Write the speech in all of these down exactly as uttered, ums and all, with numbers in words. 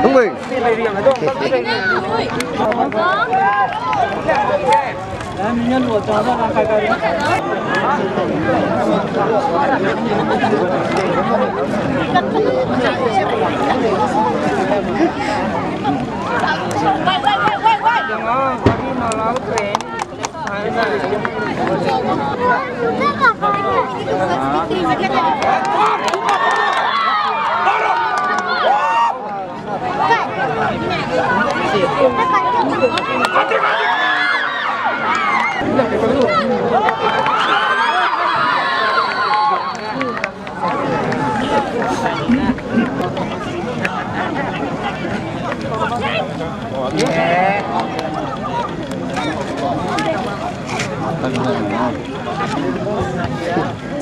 Hungbe.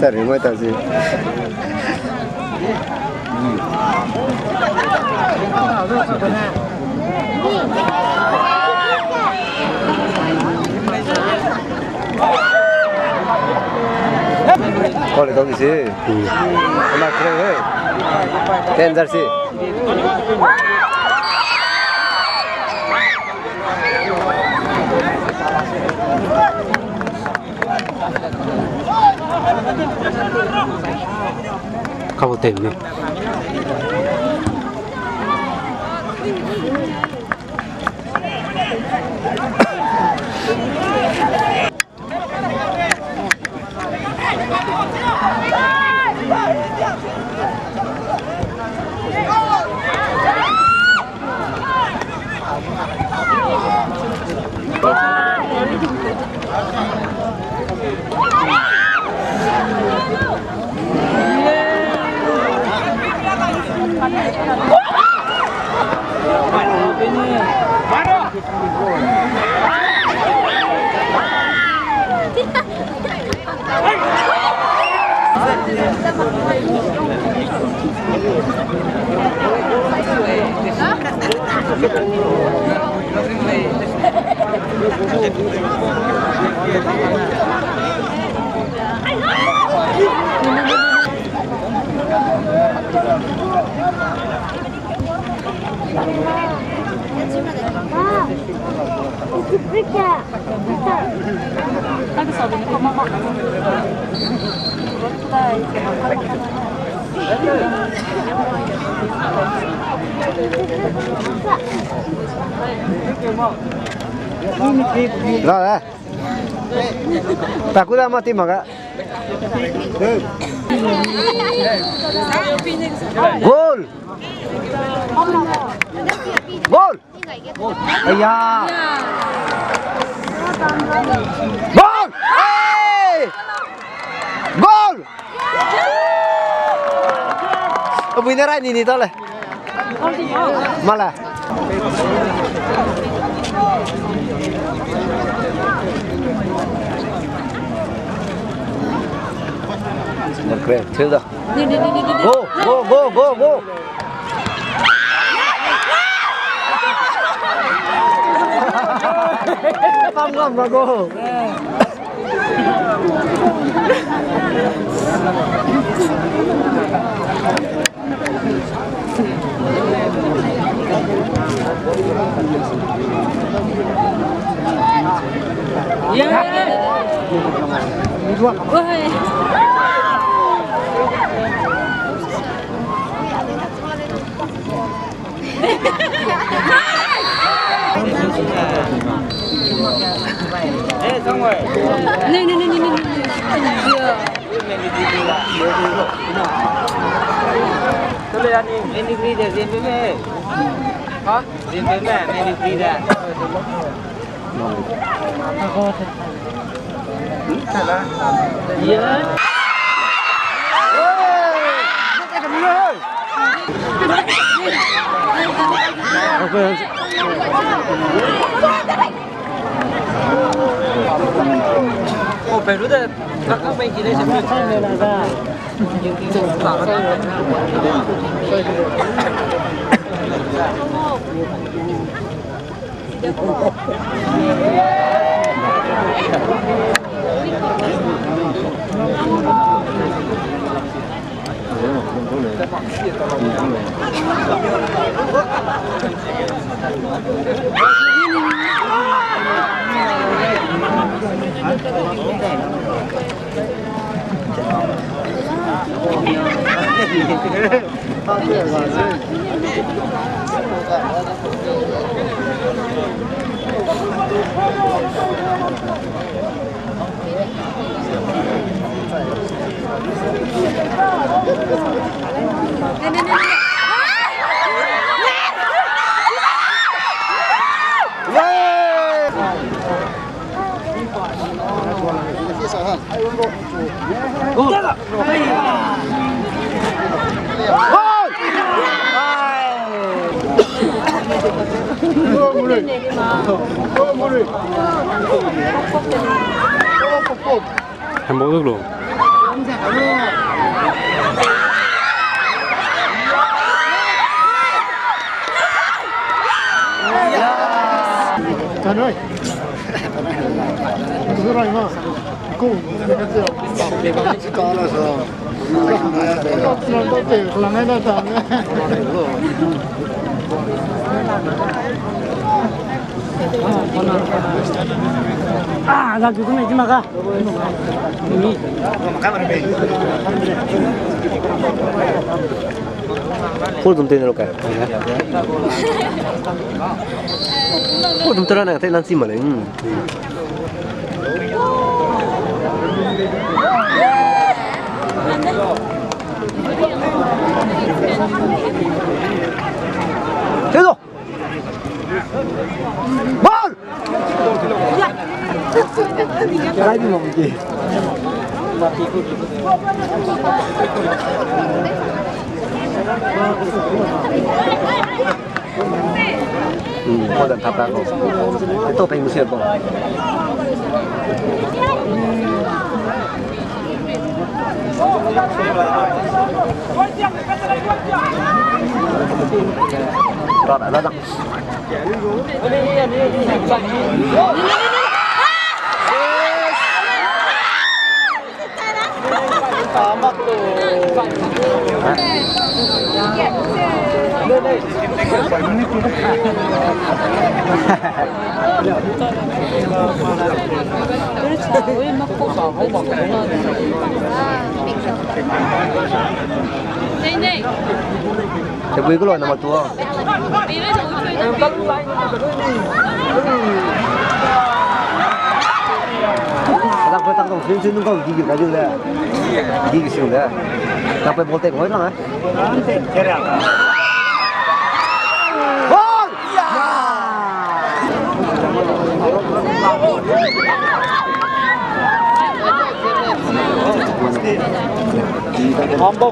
Chari mai ta si. Kau le kau ki si. Kena kere he. Ten jersey. Kau tem ni. Ra, eh. Taku da ma team ga. Goal! Goal! Aya! Goal! Hey! Goal! Abui ne rai ni ni ta le. Mala. Kre, thil da. Go, go, go, go, go. Pam ngam ba go. Hambau duk lo. Tanoi. Zurai ma. Ku. Ah, la tu tu ne jima ka. Pul dum te ne lo ka. Pul dum te ra na te lan si ma le. Hmm. Te do. Ball! Rai di mong ki. Hmm, kau dan thap ra kau. Te tau pei mu sia kau. Ra ra ra ra. Te bui ku lo na ma tu. Dak pe tak dong, sing sing nung kau di di ka di de. Di di sing de. Dak pe ball tek hoi lang, eh. Ball! Ya! Hambau.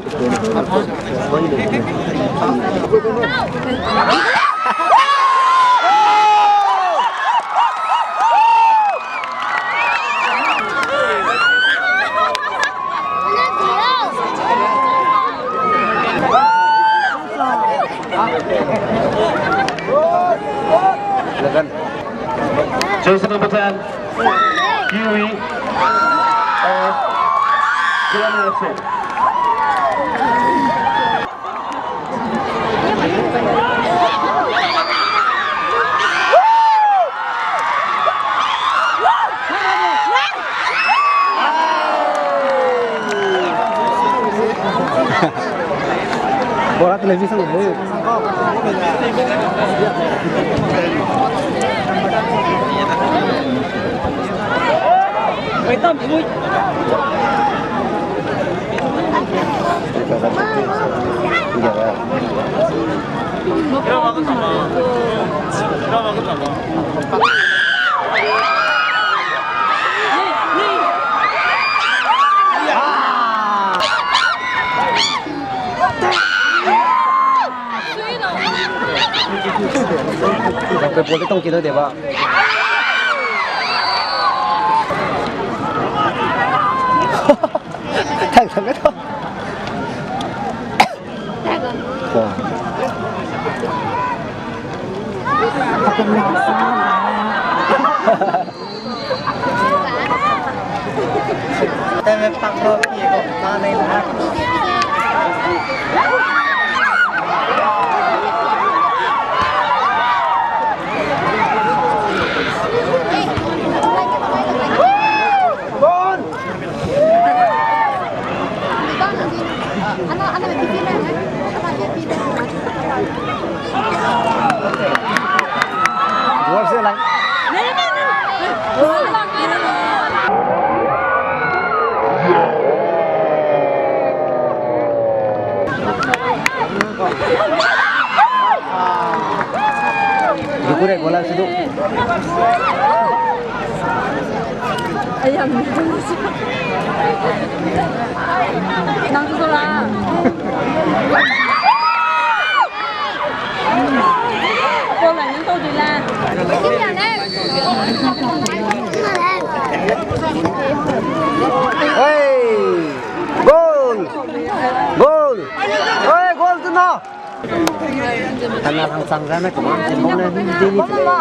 Eleven. Jersey number ten. Kiwi of Gilani F C. Bora television le. Pe bol te tong ki dau de ba. Thang thang ka to. Wow. Pure gola sidu. Ai, am. Nang tu la. Gola nang tu la. Hey! Goal! Goal! Hey, goal tu na! Ana hang sang zane kemam sin bau ne dini tile.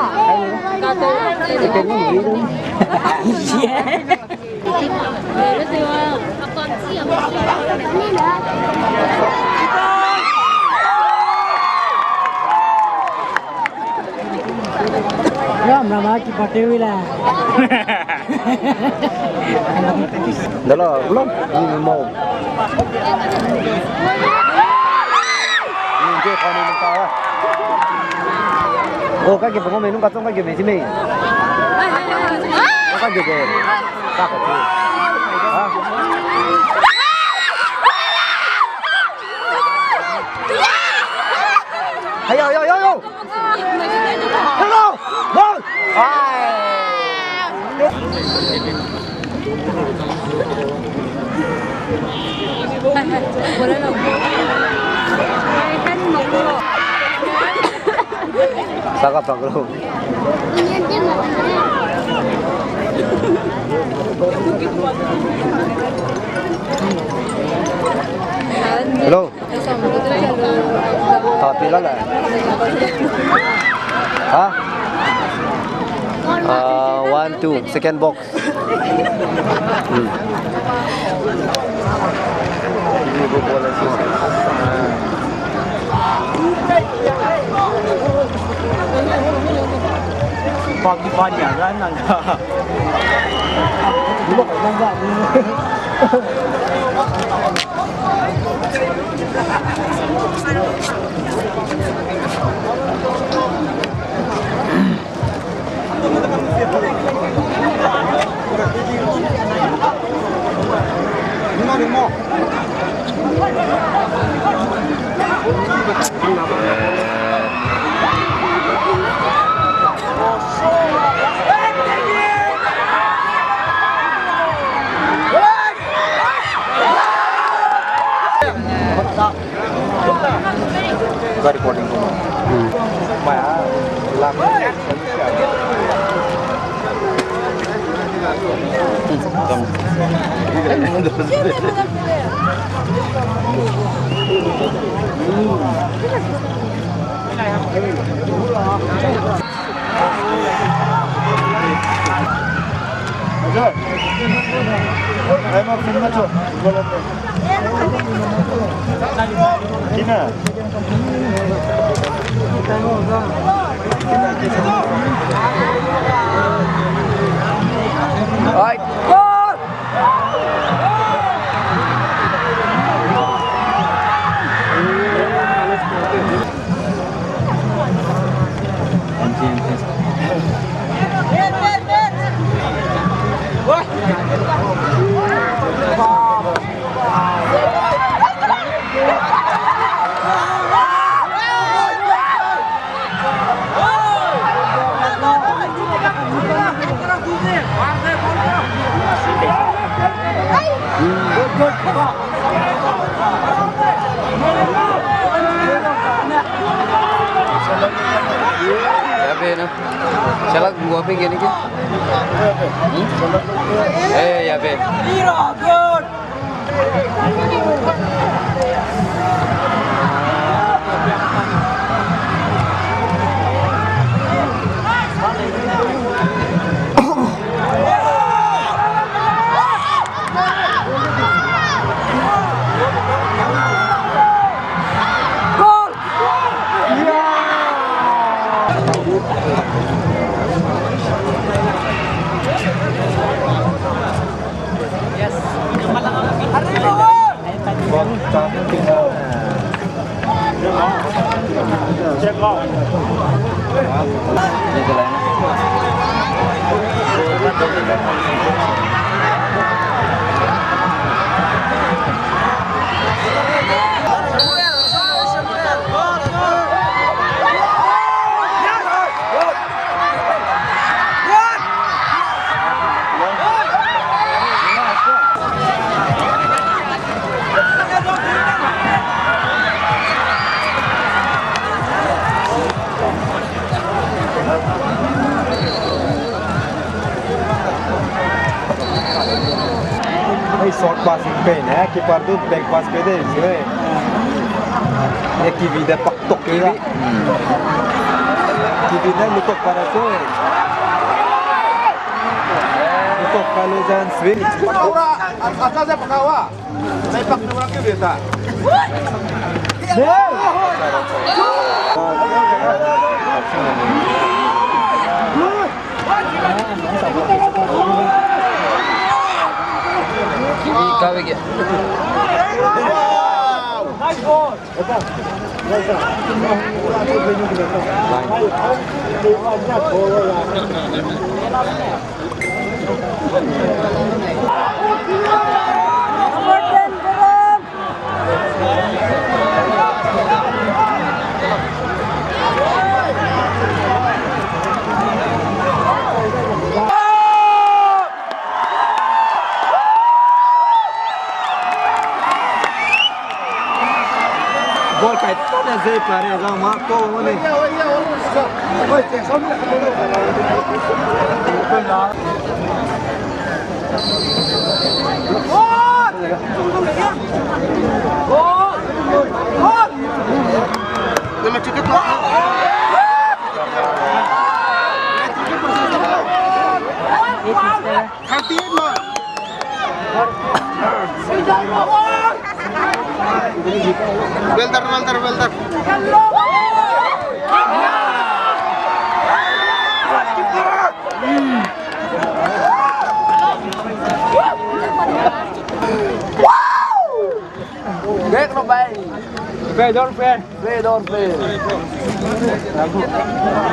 Ram ram a ki pate wi la. Dala, ulam, ni mau. Ni ke kau ni ka. O, ka ke pengau me nung ka chong ka ke me si me. O, ka ke ke. Ka ka. Ha? Hayo, yo, yo, yo. Hello! Ball! Ai! Saka panglo. Hello. Tapi la la. Ha? Ah, one, two, second box. Hmm. Paki panya ga nang ga. Ka recording ko. Hmm. Maya, lang. Yabe na. Chalak gua pe gene ke? Hmm? Eh, yabe. Ei, short pass pei ne, keeper du back pass pei de, sui. Ye Kiwi de pak tok ke da. Kiwi ne lutok pa ra sui. Lutok pa lu zan sui. Pakawa, a, a, a, pakawa. Ball kai tane zei pare zang ma ko mo ni. Thirty-eight ma. Well done, well done, well done. Back no bai. Fair, don't fair. Fair, don't fair.